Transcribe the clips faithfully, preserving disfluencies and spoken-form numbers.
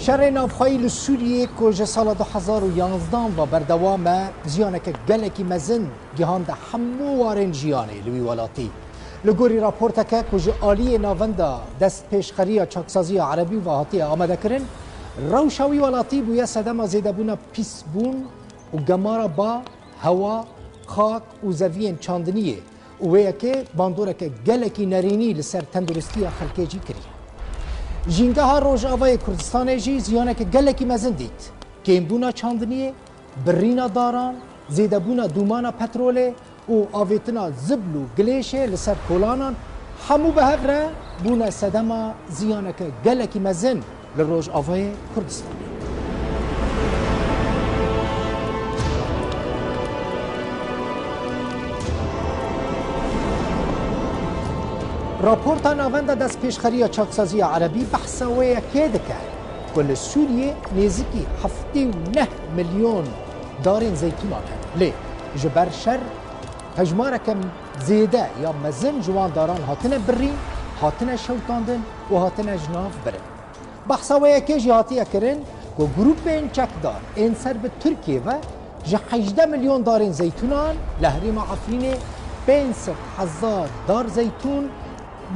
Şerê navxweyî li Sûriyê ku ji sala du hezar û yanzdan ve berdewam e, ziyaneke gelekî mezin gihande hemû warên jiyanê li wî welatî. Li gorî raporteke ku ji aliyê Navenda Destpêşxeriya Çaksaziya Erebî ve hatiye amadekirin, rewşa wî welatî bûye sedema zêdebûna pîsbûn û gemara ba, hewa, xak û zeviyên çandiniyê û wê yekê bandoreke gelekî nerînî li ser tenduristiya xelkê jî kiriye. Jîngeha Rojavayê Kurdistanê jî ziyaneke gelekî mezin dît. Kêmbûna çandiniyê, birîna daran, zêdebûna dûmana petrolê û avêtina zibl û gilêşê li ser kolanan, hemû bi hev re bûne sedema ziyaneke gelekî mezin li Rojavayê Kurdistanê. Raporta Navenda Destpêşxeriya Çaksaziya Erebî behsa wê yekê dike ku li Sûriyê nêzîkî heftê û neh milyon darên zeytûnan hene. Lê ji ber şer hejmareke zêde ya mezin ji wan daran hatine birîn, hatine şewitandin û hatine ji nav birin. Behsa wê yekê jî hatiye kirin ku grûpên çekdar ên ser bi Tirkiyê ve ji hejdeh milyon darên zeytûnan li herêma Efrînê pênc sed hezar dar zeytûn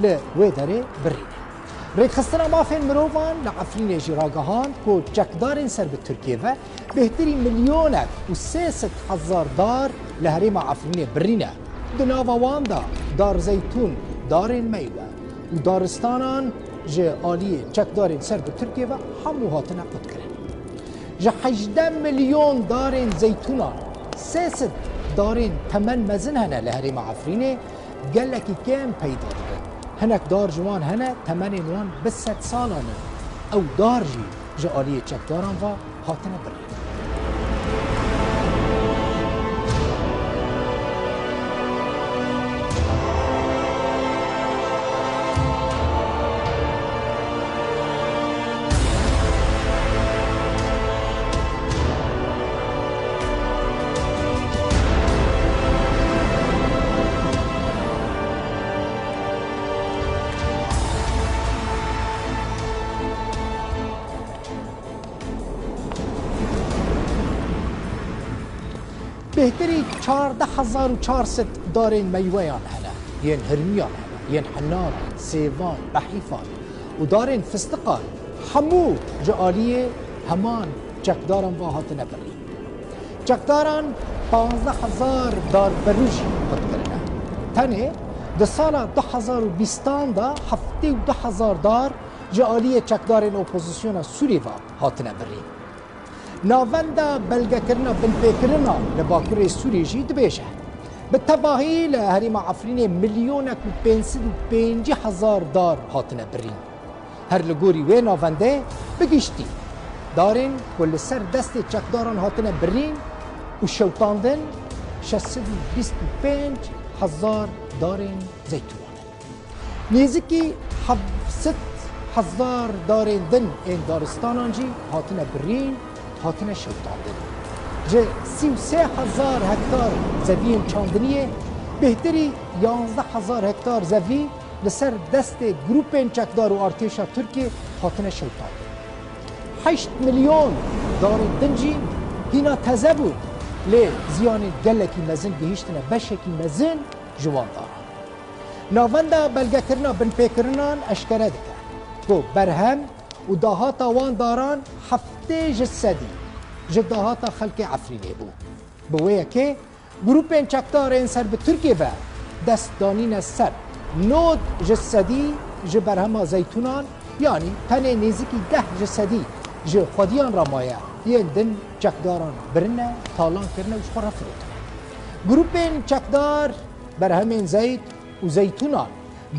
li wê derê birîne. Rêkxistina Mafên Mirovan li Efrînê jî ragihand ku çekdarên ser bi Tirkiyê ve bêhtirî milyonek û sê sed hezar dar li herêma Efrînê birîne. Di nava wan de dar zeytûn, darên meywe û daristanan ji aliyê çekdarên ser bi Tirkiyê ve hemû hatine qutkirin. Ji hejdeh milyon darên zeytûnan sê sed darên temen mezin hene li herêma Efrînê, gelekî kêm peyda dibin. Hinek dar ji wan hene temenên wan bi sed salan in. Ew dar jî ji aliyê çekdaran ve hatine birîn. Bêhtirî çardeh hezar û çar sed darên meyweyan hene, yên hirmiyan hene, yên henaran, sêvan, behîfan û darên fistiqan hemû ji aliyê heman çekdaran ve hatine birîn. Çekdaran panzdeh hezar dar berû jî qut kirine. Tenê di sala du hezar û bîstan de heftê û du hezar dar ji aliyê çekdarên opozisyona Sûrî ve hatine birîn. Navenda belgekirina binpêkirina li Bakurê Sûrî jî dibêje, bi tevahî li herêma Efrînê milyonek û pênc sed û pêncî hezar dar hatine birîn. Her li gorî wê navendê bi giştî darên ku li ser destê çekdaran hatine birîn û şewitandin şeş sed û bîst û pênc hezar darên zeytûnan in. Nêzîkî heft sed hezar darên din ên daristanan jî hatine birîn, hatine şewitandin. Ji sî û sê hezar hektar zeviyên çandiniyê bêhtirî yanzdeh hezar hektar zevî li ser destê grûpên çekdar û artêşa Tirkiyê hatine şewitandin. Heşt milyon darên din jî hîna teze bûn, lê ziyanên gelekî mezin gihîştine beşekî mezin ji wan daran. Navenda belgekirina binpêkirinan eşkere dike ku berhem û dahata wan daran heftê ji sedî ji dahata xelkê Efrînê bû. Bi wê yekê grûpên çekdar ên ser bi Tirkiyê ve dest danîne ser nod ji sedî ji berhema zeytûnan, yanî tenê nêzîkî deh ji sedî ji xwediyan re maye, yên din çekdaran birine, talan kirine û ji xwe re firotine. Grûpên çekdar berhemên zeyt û zeytûnan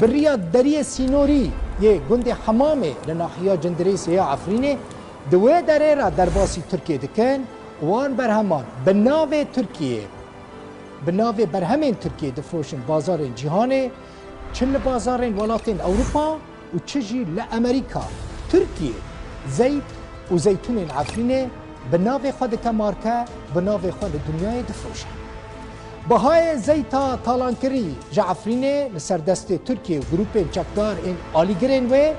bi riya deriyê sînorî yê gundê Hemamê li nahiya Cindirêsê ya Efrînê di wê derê re derbasî Tirkiyê dikin û wan berheman bi navê Tirkiyê, bi navê berhemên Tirkiyê difroşin bazarên cîhanê, çi li bazarên welatên Ewropa û çi jî li Amerîka. Tirkiyê zeyt û zeytûnên Efrînê bi navê xwe dike marke, bi navê xwe li dinyayê difroşe. Bihayê zeyta talankirî ji Efrînê li ser destê Tirkiyê û grûpên çekdar ên alîgirên wê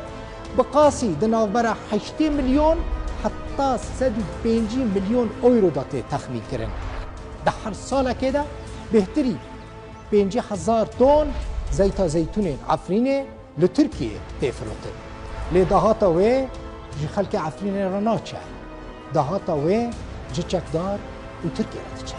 bi qasî di navbera heştê milyon heta sed û pêncî milyon euro de tê texmînkirin. Di her salekê de bêhtirî pêncî hezar ton zeyta zeytûnên Efrînê li Tirkiyê tê firotin. Lê dahata wê ji xelkê Efrînê re naçe. Dahata wê ji çekdar û Tirkiye re diçe.